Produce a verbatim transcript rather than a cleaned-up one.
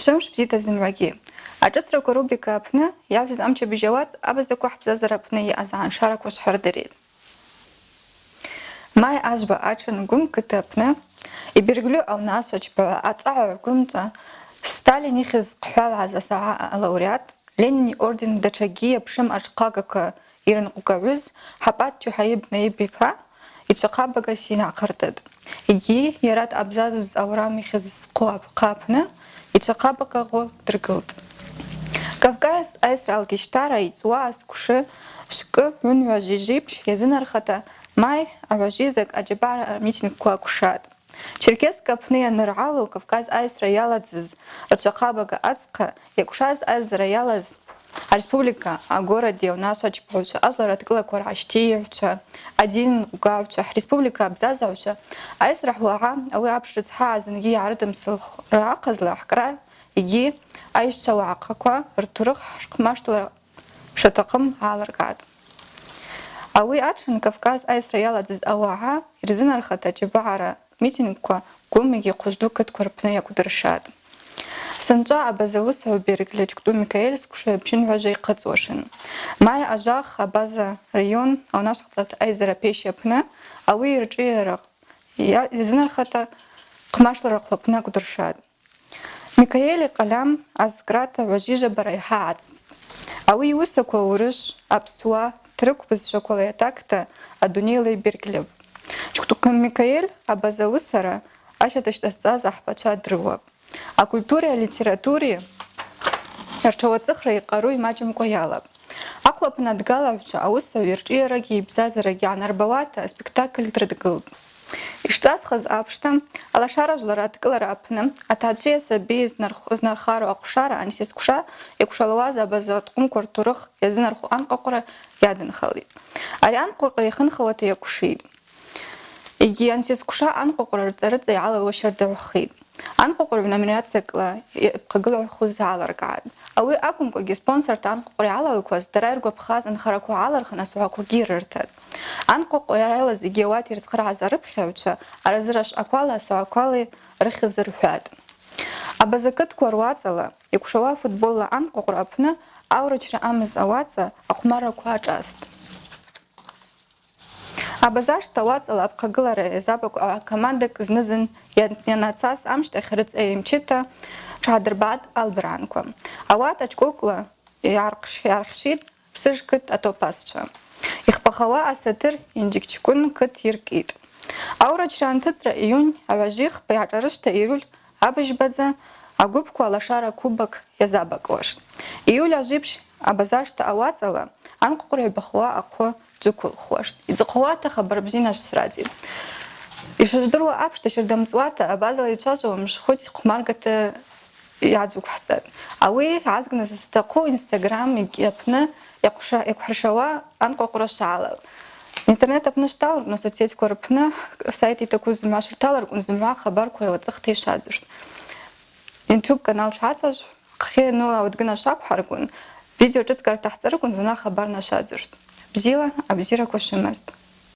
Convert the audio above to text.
Швымш бзита зымгӏвагьи. Ашӏыцраква рубрика апны йавсыз амчыбыжь ауат абазаква хӏбзазара апны йаъаз гӏаншараква швхӏырдыритӏ. Май ажвба атшын Гвым кыт апны йбергьльу аунашвачпагӏва ачӏагӏа гвымчӏва, Сталин йыхьыз хъхӏвалагӏаз асогӏа алауреат, Ленин иорден, датшагьи апшым атшхъагаква йрынкъвгагӏвыз Хӏапӏат Тюхӏаиб Наиб йпа йчвахъабага син гӏахъыртытӏ. Йгьи йара дъабзазуз аурам йыхьыз зхъу ап-, хъа апны йчвахъабага гъвы дыргылтӏ. Кавказ айсра алгищтара йцӏуа асквшы швкӏы гӏвынгӏважвижвипш йазынархата май агӏважвизакӏ аджьабагӏра митингква акӏвшатӏ. Черкесск апны йаныргӏалу Кавказ айсра йаладзыз рчвахъабага ацхъа йакӏвшаз айззара йалаз ареспублика, агороди аунашвачпагӏвчва, ажвлара дкӏылаква ргӏащтийыгӏвчва, адин нкъвгагӏвчва, республика абзазагӏвчва айсра хӏвлагӏа, ауи апш рыцхӏагӏа зынгьи йгӏарыдымсылхра ахъазла хӏкъра йгьи айщчва уагӏахъаква ртурых хъмаштылра шатахъым гӏаларгатӏ. Ауи атшын Кавказ айсра йаладзыз ауагӏа йрзынархата аджьабагӏра митингква Гвым йгьи Хъвыжду кытква рпны йакӏвдыршатӏ. Сынчӏва абаза уысагӏв Бергьльа Чквтӏу Микаэль сквшы апшынгӏважва йхъыцӏуашын. Май ажвах абаза район аунашвахъцӏа айззара пещ апны ауи йыршӏыйара йа-, йазынархата хъмаштылра хъвлапны акӏвдыршатӏ. Микаэль йкъальам азкӏрата гӏважвижваба райхӏа гӏацӏцӏтӏ. Ауи йуысаква урышв, апсуа, трыкв бызшваквала йатахъта адунейла йбергьльыпӏ. Чквтӏу Микаэль абаза уысара ащатыш дъазцаз ахпачва дрыуапӏ. Акультури алитератури ртшауацӏыхра йкъару ймачӏымкӏва йалапӏ. Ахъвлапны адгалагӏвчва ауысагӏв йыршӏыйарагьи йбзазарагьи гӏанарбауата аспектакль дрыдгылтӏ. Йшцӏасхыз апшта, Алашара жвлара адкӏылара апны атгӏаджви асаби знарх-, знархару ахъвшара ансисквша йакӏвшалуаз абаза аткъвымква ртурых йазынарху анкъвакъвра йадынхалитӏ. Ари анкъвакъвра йахынхауата йакӏвшитӏ. Йгьи ансисквша анкъвакъвра рыцӏа-рыцӏа йгӏалалуа щардагӏвхитӏ. Анкъвакъврыгӏв номинациякӏла йапхъагылгӏвхуз гӏаларггӏатӏ. Ауи акӏвымкӏвагьи спонсорта анкъвакъвра йгӏалалкваз дара йыргвапхаз анхараква гӏалырхын асогӏаквагьи йрыртатӏ. Анкъвакъвра йалаз йгьи ауат йрызхърагӏаз арыпхьагӏвчва аразыра швъаквала асогӏаквала рыхьыз рхӏватӏ. Абаза кытква руацӏала йакӏвшауа футболла анкъвакъвра апны аурычра амыз ауацӏа ахъвмарраква ашӏастӏ. Абазашта уацӏала апхъагылара йазабакӏ акомандакӏ зны-зын йан-, йанацаз амщтахь рыцӏа йымчыта тшгӏадырбатӏ албранква. Ауат ачкӏвыкӏла йгӏархъш-, йгӏархьшитӏ Псыж кыт атопазчва. Йхпахауа асатыр Инджикчкӏвын кыт йыркӏитӏ. Аурычра антыцӏра июнь агӏважвихпа йгӏашӏарышвта июль абыжьбадза агвыпква Алашара кубок йазабакӏуаштӏ. Июль ажвипщ абазашта ауацӏала анкъвакъвра йбахуа ахъвы джвыквылхуаштӏ. Йцӏыхъвауата хабар бзи нашсрадзитӏ. Йшажвдыруа апшта, щарда мцӏуата абазала йчважвауа мшхвыц хъвмаргата йгӏадзуквхӏцатӏ. Ауи гӏазгныс зтахъу Instagram апны йакӏвша-, йакӏвхӏыршауа анкъвакъвра швгӏалал. Интернет апны швталыркъвну, соцсетьква рпны сайт йтакву зымгӏва швырталыркъвну, зымгӏва хабарква йауацӏыхта йшвадзуштӏ. YouTube канал швгӏацӏажв, хъхьи йану ауадгына шваквхӏарквын, видео шӏыцкъарта хӏцӏарыквын зынла хабар нашвадзуштӏ. Бзила, абзираква швымазтӏ.